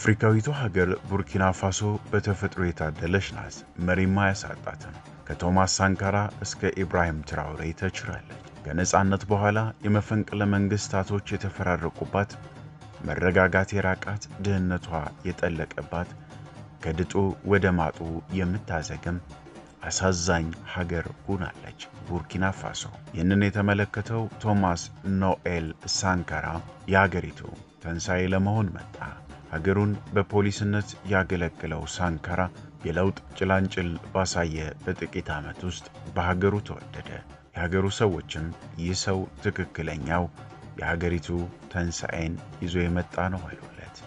አፍሪካዊቷ ሀገር ቡርኪና ፋሶ በተፈጥሮ የታደለች ናት። መሪም አያሳጣትም። ከቶማስ ሳንካራ እስከ ኢብራሂም ትራውሬ ተችራለች። ከነፃነት በኋላ የመፈንቅለ መንግስታቶች የተፈራረቁባት፣ መረጋጋት የራቃት፣ ድህነቷ የጠለቀባት፣ ከድጡ ወደ ማጡ የምታዘግም አሳዛኝ ሀገር ሆናለች ቡርኪና ፋሶ። ይህንን የተመለከተው ቶማስ ኖኤል ሳንካራ የሀገሪቱ ተንሳኤ ለመሆን መጣ። ሀገሩን በፖሊስነት ያገለገለው ሳንካራ የለውጥ ጭላንጭል ባሳየ በጥቂት ዓመት ውስጥ በሀገሩ ተወደደ። የሀገሩ ሰዎችም ይህ ሰው ትክክለኛው የሀገሪቱ ተንሳኤን ይዞ የመጣ ነው አሉለት።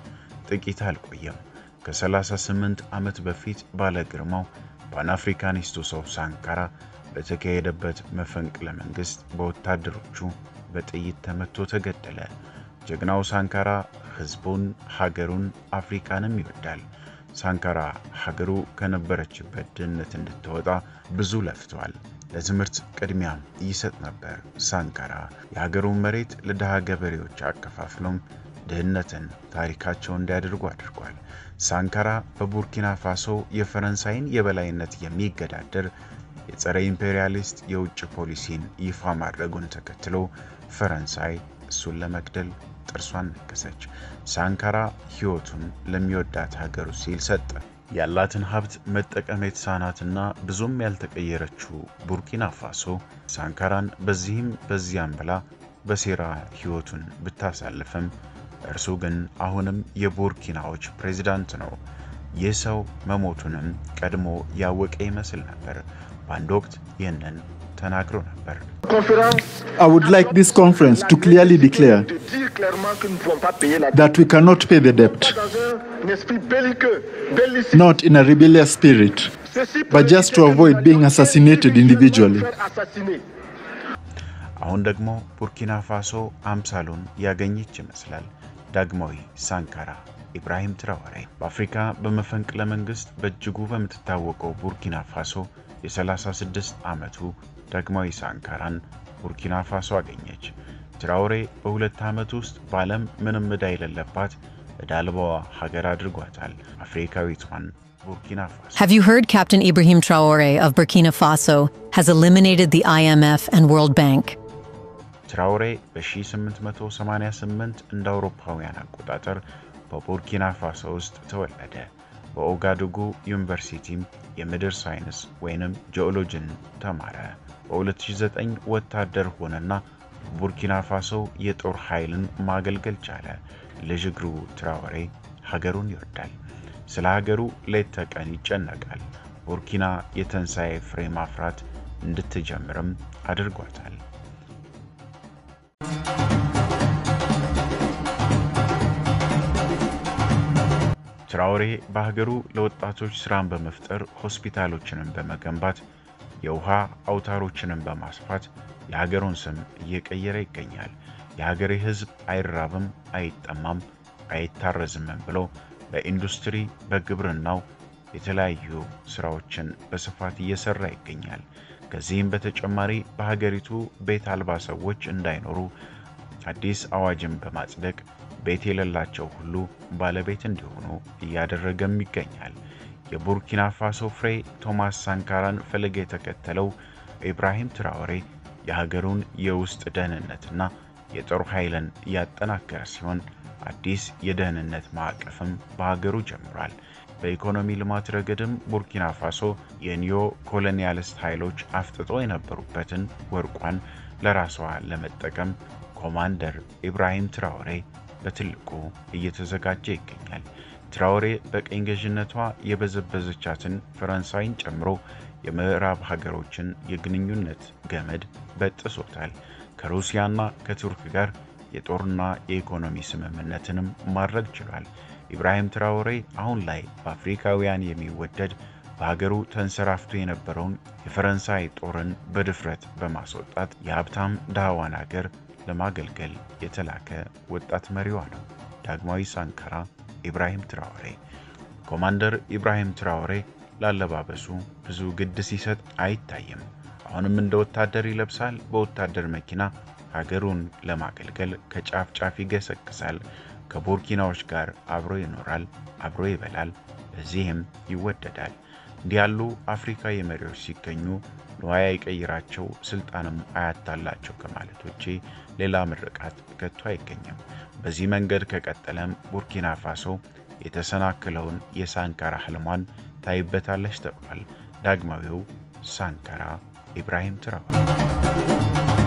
ጥቂት አልቆየም። ከ38 ዓመት በፊት ባለ ግርማው ፓንአፍሪካኒስቱ ሰው ሳንካራ በተካሄደበት መፈንቅለ መንግስት በወታደሮቹ በጥይት ተመቶ ተገደለ። ጀግናው ሳንካራ ህዝቡን፣ ሀገሩን፣ አፍሪካንም ይወዳል። ሳንካራ ሀገሩ ከነበረችበት ድህነት እንድትወጣ ብዙ ለፍቷል። ለትምህርት ቅድሚያም ይሰጥ ነበር። ሳንካራ የሀገሩን መሬት ለድሃ ገበሬዎች አከፋፍሎም ድህነትን ታሪካቸው እንዲያደርጉ አድርጓል። ሳንካራ በቡርኪና ፋሶ የፈረንሳይን የበላይነት የሚገዳደር የጸረ ኢምፔሪያሊስት የውጭ ፖሊሲን ይፋ ማድረጉን ተከትሎ ፈረንሳይ እሱን ለመግደል ጥርሷን ነከሰች። ሳንካራ ህይወቱን ለሚወዳት ሀገሩ ሲል ሰጠ። ያላትን ሀብት መጠቀም የተሳናትና ብዙም ያልተቀየረችው ቡርኪና ፋሶ ሳንካራን በዚህም በዚያም ብላ በሴራ ህይወቱን ብታሳልፍም እርሱ ግን አሁንም የቡርኪናዎች ፕሬዚዳንት ነው። ይህ ሰው መሞቱንም ቀድሞ ያወቀ ይመስል ነበር። በአንድ ወቅት ይህንን ተናግሮ ነበር። I would like this conference to clearly declare that we cannot pay the debt, not in a rebellious spirit, but just to avoid being assassinated individually. አሁን ደግሞ ቡርኪና ፋሶ አምሳሉን ያገኘች ይመስላል። ዳግማዊ ሳንካራ ኢብራሂም ትራኦሬ በአፍሪካ በመፈንቅለ መንግስት በእጅጉ በምትታወቀው ቡርኪና ፋሶ የ36 ዓመቱ ዳግማዊ ሳንካራን ቡርኪና ፋሶ አገኘች። ትራኦሬ በ2 ዓመት ውስጥ በዓለም ምንም ዕዳ የሌለባት ዕዳ አልባዋ ሀገር አድርጓታል አፍሪካዊቷን ቡርኪና ፋሶ። Have you heard Captain Ibrahim Traore of Burkina Faso has eliminated the IMF and World Bank? ትራኦሬ በ1888 እንደ አውሮፓውያን አቆጣጠር በቡርኪና ፋሶ ውስጥ ተወለደ። በኦጋዱጉ ዩኒቨርሲቲም የምድር ሳይንስ ወይንም ጂኦሎጂን ተማረ። በ2009 ወታደር ሆነና ቡርኪና ፋሶ የጦር ኃይልን ማገልገል ቻለ። ልጅ እግሩ ትራኦሬ ሀገሩን ይወዳል። ስለ ሀገሩ ሌት ተቀን ይጨነቃል። ቡርኪና የትንሣኤ ፍሬ ማፍራት እንድትጀምርም አድርጓታል። ትራኦሬ በሀገሩ ለወጣቶች ስራን በመፍጠር፣ ሆስፒታሎችንም በመገንባት፣ የውሃ አውታሮችንም በማስፋት የሀገሩን ስም እየቀየረ ይገኛል። የሀገሬ ሕዝብ አይራብም፣ አይጠማም፣ አይታረዝምም ብሎ በኢንዱስትሪ በግብርናው የተለያዩ ስራዎችን በስፋት እየሰራ ይገኛል። ከዚህም በተጨማሪ በሀገሪቱ ቤት አልባ ሰዎች እንዳይኖሩ አዲስ አዋጅን በማጽደቅ ቤት የሌላቸው ሁሉ ባለቤት እንዲሆኑ እያደረገም ይገኛል። የቡርኪና ፋሶ ፍሬ ቶማስ ሳንካራን ፈለግ የተከተለው ኢብራሂም ትራኦሬ የሀገሩን የውስጥ ደህንነትና የጦር ኃይልን ያጠናከረ ሲሆን አዲስ የደህንነት ማዕቀፍም በሀገሩ ጀምሯል። በኢኮኖሚ ልማት ረገድም ቡርኪና ፋሶ የኒዮ ኮሎኒያሊስት ኃይሎች አፍጥጦ የነበሩበትን ወርቋን ለራሷ ለመጠቀም ኮማንደር ኢብራሂም ትራኦሬ በትልቁ እየተዘጋጀ ይገኛል። ትራኦሬ በቅኝ ገዥነቷ የበዘበዘቻትን ፈረንሳይን ጨምሮ የምዕራብ ሀገሮችን የግንኙነት ገመድ በጥሶታል። ከሩሲያና ከቱርክ ጋር የጦርና የኢኮኖሚ ስምምነትንም ማድረግ ችሏል። ኢብራሂም ትራኦሬ አሁን ላይ በአፍሪካውያን የሚወደድ፣ በሀገሩ ተንሰራፍቶ የነበረውን የፈረንሳይ ጦርን በድፍረት በማስወጣት የሀብታም ድሃዋን ሀገር ለማገልገል የተላከ ወጣት መሪዋ ነው። ዳግማዊ ሳንካራ ኢብራሂም ትራኦሬ። ኮማንደር ኢብራሂም ትራኦሬ ላለባበሱ ብዙ ግድ ሲሰጥ አይታይም። አሁንም እንደ ወታደር ይለብሳል። በወታደር መኪና ሀገሩን ለማገልገል ከጫፍ ጫፍ ይገሰግሳል። ከቡርኪናዎች ጋር አብሮ ይኖራል፣ አብሮ ይበላል፣ በዚህም ይወደዳል። እንዲህ ያሉ አፍሪካዊ መሪዎች ሲገኙ ንዋይ አይቀይራቸው፣ ስልጣንም አያታላቸው ከማለት ውጪ ሌላ ምርቃት ከቶ አይገኝም። በዚህ መንገድ ከቀጠለም ቡርኪና ፋሶ የተሰናከለውን የሳንካራ ህልሟን ታይበታለች ተብሏል። ዳግማዊው ሳንካራ ኢብራሂም ትራኦሬ።